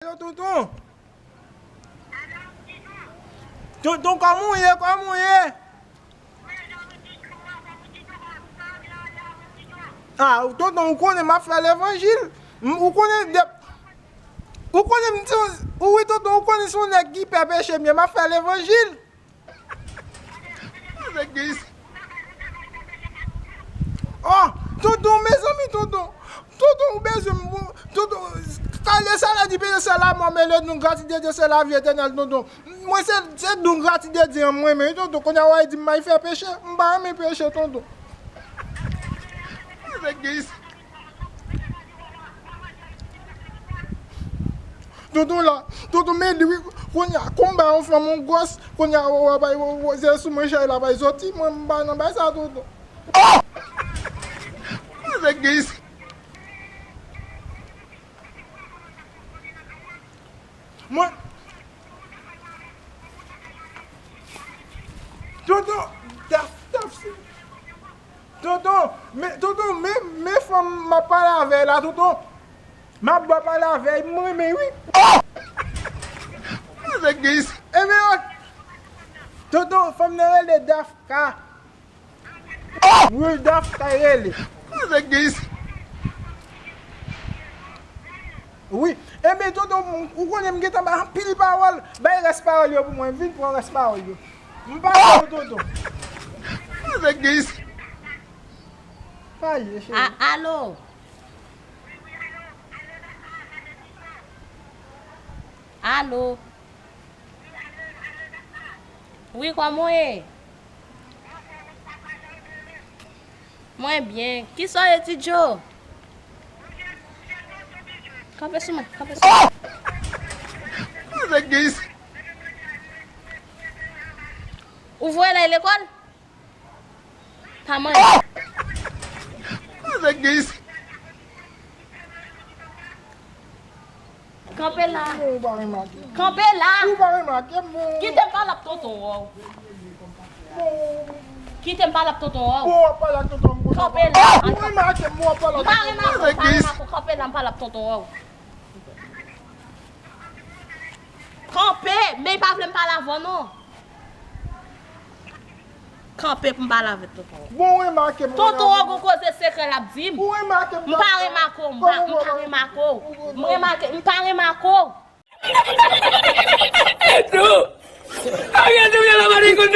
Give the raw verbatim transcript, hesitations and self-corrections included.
Alo, tonton. Tonton, kòman w ye? Kòman w ye? Ah, tonton, ou konnen m ap fè levanjil. M, ou konnen de, ou konnen m se yon, ou wi, tonton, ou konnen se yon nèg ki pè peche, men m ap fè levanjil. Avèk gen Oh, tonton, mezanmi, tonton. Tonton, ou bezwen m, bon, tonton, kalye sa la di peche se la mò, men le don gratuit de Dieu se la vie éternelle, tonton. Mwen se, se don gratuit de Dieu an mwen, men tonton, kounye a w a di m may fè peche, m pa renmen peche, tonton. Avèk gen Tonton la, tonton, men li wi, kounye a, kou m bay yon fanm yon gwòs, kounye a, w, w, bay, w, w, se sou manchèy la bay soti, mwen m pa nan bay sa, tonton. Oh! Avèk gen isi. Mwen. Tonton, taf, taf, si. Tonton, men, tonton, men, men fanm m ap pale avè l la, tonton. M ap ba pale avè l, m renmen, wi. Oh! Avèk gen isi. Ebyen, tonton, fanm nan rele Dafka. Oh! Wi, Dafka rele. Avèk gen isi. Wi. Ebyen, tonton, ou konnen m gentan bay anpil pawòl. Bay rès pawòl yo pou mwen. Vin pran rès pawòl yo. M pa Oh! Tonton. Avèk gen isi. Pale, cheri. A, alo. Alo. Wi, kòman w ye? Mwen byen. Kisa w ye, Ti Djo? Kanpe sou mwen, kanpe sou mwen. Oh! Avèk gen isi. Ou voye l al lekòl? Pa manyen. Oh! Avèk gen isi. Kanpe la. Ou pa remake. Kanpe la. Ou pa remake, bon. Kite m pale ak tonton w. Bon. Kite m pale ak tonton w. Bon, w ap pale ak tonton m. Kanpe la. Ou remake, bon, w ap pale ak tonton m. M pa remake, m pa remake, kanpe la, m pale ak tonton w. Kanpe, men li pa vle m pale avè w non. Kanpe pou m pale avèk tonton w. Bon, remake, m Tonton w gon koze sekrè l ap di m. Ou remake m. M pa remake w, m pa, m pa remake w. M remake, m pa remake w. Ariel, te vle la mari